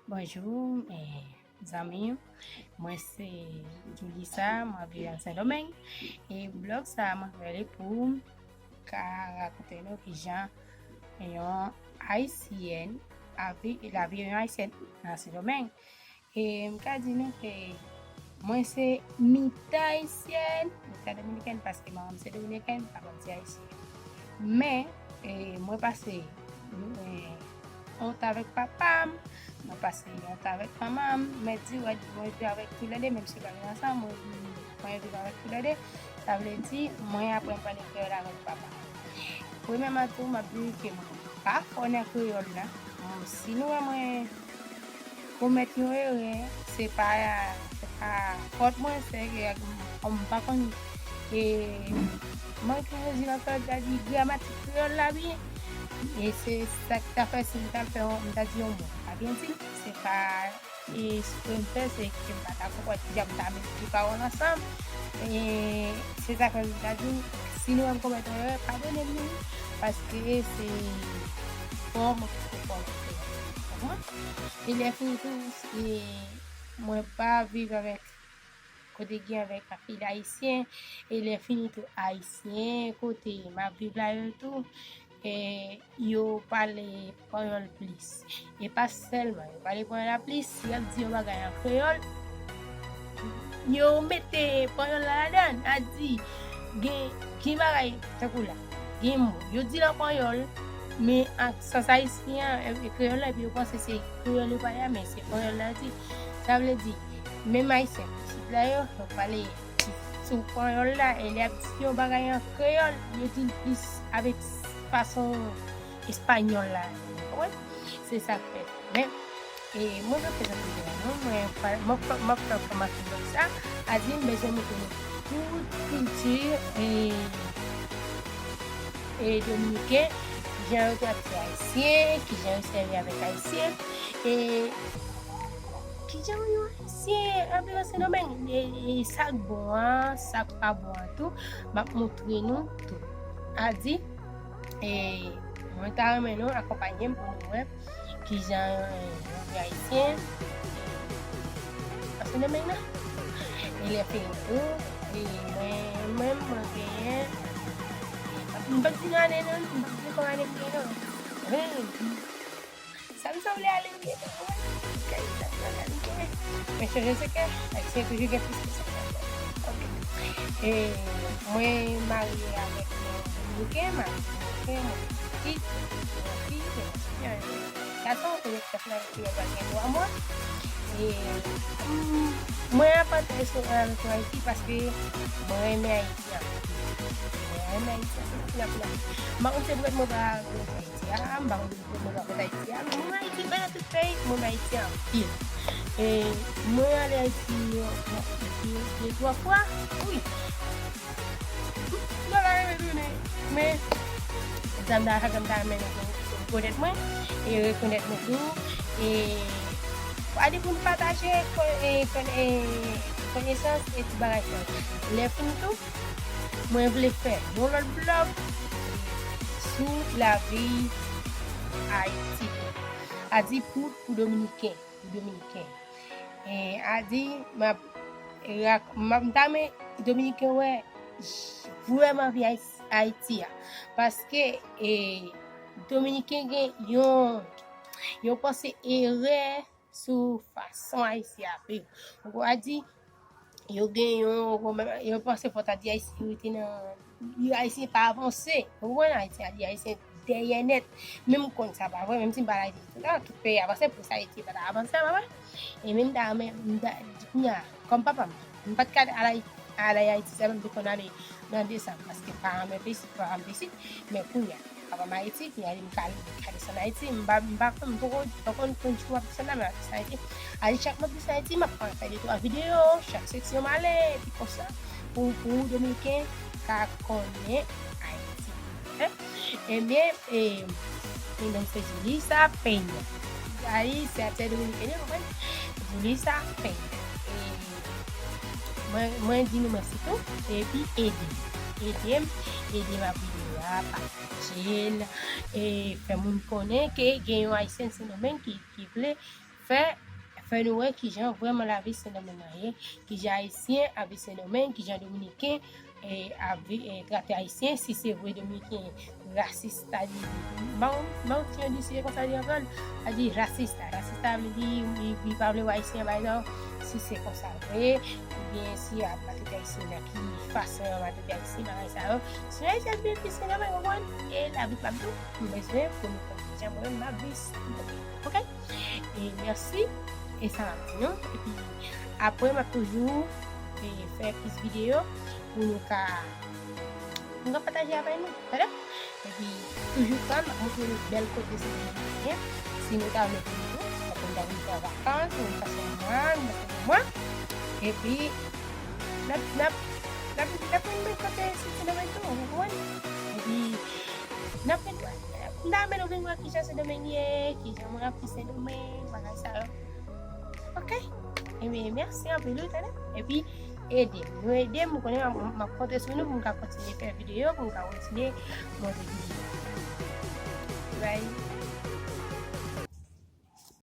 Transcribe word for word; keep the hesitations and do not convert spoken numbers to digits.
Bonjou, eh, zanmi. Mwen se Julissa, mwen viv an Sendomeng. E blòg sa a, mwen fè li pou m ka rakonte nou kijan yon Ayisyèn ap viv lavi yon Ayisyèn nan Sendomeng. E m ka di nou ke mwen se mitan Ayisyèn, mitan Dominikèn, paske manman m se Dominikèn, papa m se Ayisyen. Men, e, mwen pase, e, yon tan avèk papa m, mwen pase yon tan avèk manman m, men di wè mwen viv avèk toulède, menm si nou pa viv ansanm, mwen, mwen viv avèk toulède, sa vle di mwen aprann pale kreyòl avèk papa m. Premyèman tou, m ap di ke mwen pa fò nan kreyòl la. Bon, si nou wè mwen komèt yon erè, se pa, se pa fòt mwen, se ke m pa konn, e, mwen ki di nan kreyòl, ta di gramatik kreyòl la byen. E se sa k ta fè si m ta fè yon, m ta di yon mo pa byen di, se pa, e, eksprè m fè, se ke m pa ta konprann kijan m ta mete pawòl ansanm. E se sa k fè m ta di, si nou wè m komèt yon erè, padone m li, paske se fò mwen ki fò mwen. Konprann? E lè fini tou, e mwen pa viv avèk, kote gen avèk anpil Ayisyen, e lè fini tou Ayisyen kote m ap viv la yo tou, e yo pale panyòl plis. E pa sèlman yo pale panyòl la plis, si y ap di yon bagay an kreyòl, yo mete panyòl la ladan, a di, gen, gen bagay, tankou la, gen mo, yo di l an panyòl, men ak sans ayisyen an, e, e kreyòl la, epi yo panse se kreyòl yo pale a, men se panyòl la yo di. Sa vle di, menm Ayisyen, pitit la yo, yo pale sou panyòl la, e lè y ap di yon bagay an kreyòl, yo di l plis avèk fason espanyòl la. Ou konprann? Se sa k fè. Men, e mwen, mwen prezante videyo a nou, mwen pa, mwen pa, mwen pa kòmanse blòg sa, a di m bezwen montre nou tout kilti, e, e dominiken, kijan yo trakte Ayisyen, kijan yo sèvi avèk Ayisyen, e kijan yon Ayisyen ap viv nan Sendomeng, e, e sa k bon an, sa k pa bon an tou, m ap montre nou tou. A di, e, mwen ta renmen nou akonpanye m pou nou wè kijan, e, yon vi Ayisyen nan Sendomeng nan. E lè fini tou, e mwen, mwen, mwen genyen, m p ap di nan ane non, m p ap di kòm ane m genyen non. Sa m sanble ale byen, kay sa m sanble ale byen. Men chanje se ke Ayisyen toujou gen plis ke sa. Ok. E mwen marye avèk yon Dominiken, mari Dominiken, mwen gen pitit, yon fi, yon gason, ke mwen fè avèk li pral gen twa mwa. E, mm, mwen aprann fè restoran avèk Ayiti paske mwen renmen Ayiti anpil. Mwen renmen Ayiti anpil, anpil, anpil, anpil. M pa konn se poutèt mwen pa renmen Ayiti a, m pa konn se poutèt mwen pa konn Ayiti a, men mwen renmen Ayiti, mwen renmen tout peyi, mwen renmen Ayiti anpil. E mwen ale Ayiti, yon, de, de, twa fwa, wi. Mwen pa renmen tounen. Men, sa m ta, sa m ta renmen nou rekonèt mwen, e rekonèt mwen tou, e a di pou n pataje ko-, e, kon-, e, konesans e tout bagay sa yo. Lè fini tou, mwen vle fè yon lòt blòg sou lavi Ayiti. A di pou, pou Dominiken, pou Dominiken. E a di, m ap, e, rak-, m ap, m ta renmen Dominiken wè vrèman vi Ayis-, Ayiti a. Paske, e, Dominiken gen yon, yon panse erè sou fason Ayisyen ap viv. Ou a di, yo gen yon, yo panse fò ta di Ayisyen rete nan, Ayisyen pa avanse. Ou konprann? Ayisyen a di Ayisyen dèyè nèt. Men m konn sa pa vre, menm si m pa al Ayiti toutan, tout peyi avanse, pou sa Ayiti pa ta avanse, pa vre? E menm ta, men, m ta, kounye a, kòm papa m, m pa t ka al Ayi-, al Ayiti, sèlman m te konn ale nan desanm, paske paran mwen te isit, papa m te isit, men kounye a, papa m Ayiti, kounye a li m ka, ka desann Ayiti, m pa, m pa konn, m poko, m pa konn, konn jou m ap desann la, men m ap desann Ayiti. A di chak m ap desann Ayiti, m ap fè de twa videyo, chak seksyon m ale, epi konsa, pou, pou Dominiken ka konnen Ayiti. Ebyen, e, li menm se Julissa Peña. Ay, se aktè dominiken, ou konprann? Julissa Peña. E, mwen, mwen di nou mèsi tou. Epi ede m. Ede m, ede m ak videyo a, pataje l. E fè moun konnen ke gen yon Ayisyen Sendomeng ki, ki vle fè fè nou wè kijan vrèman lavi Sendomeng nan ye, kijan Ayisyen ap viv Sendomeng, kijan Dominiken e, ap vi- e, trate Ayisyen, si se vre Dominiken rasista li, man- man ti yon di si se konsa li anprann, a di rasista, rasista vle di li, li pa vle wè Ayisyen bay nan, si se konsa vre, oubyen si ap maltrete Ayisyen nan ki fason yo maltrete Ayisyen, bagay sa yo, si Ayisyen ap viv Sendomeng, konprann, e lavi pa m tou, m bezwen pou nou konn kijan mwen m ap viv Sendomeng, oke? E mèsi, e sa m ap di nou. Epi apre m ap toujou e, fè plis videyo pou nou ka pou nou ka pataje avè nou, tande? Epi toujou tan m ap montre nou bèl kote Sendomeng genyen. Si nou ta vle vini tou, apre nou ta vin fè vakans, nou pase yon mwa, nou pase de mwa. Epi n ap n ap n ap n ap vin kote Sendomeng tou, ou konprann? Epi n ap vin wè. M ta renmen nou vin wè kijan Sendomeng ye, kijan mwen ap viv Sendomeng, bagay sa yo. Oke? Ebyen, mèsi anpil, wi, tande? Epi ede m. Nou ede m, ou konnen m ap- m ap konte sou nou pou m ka kontinye fè videyo, pou m ka kontinye monte videyo. Bye.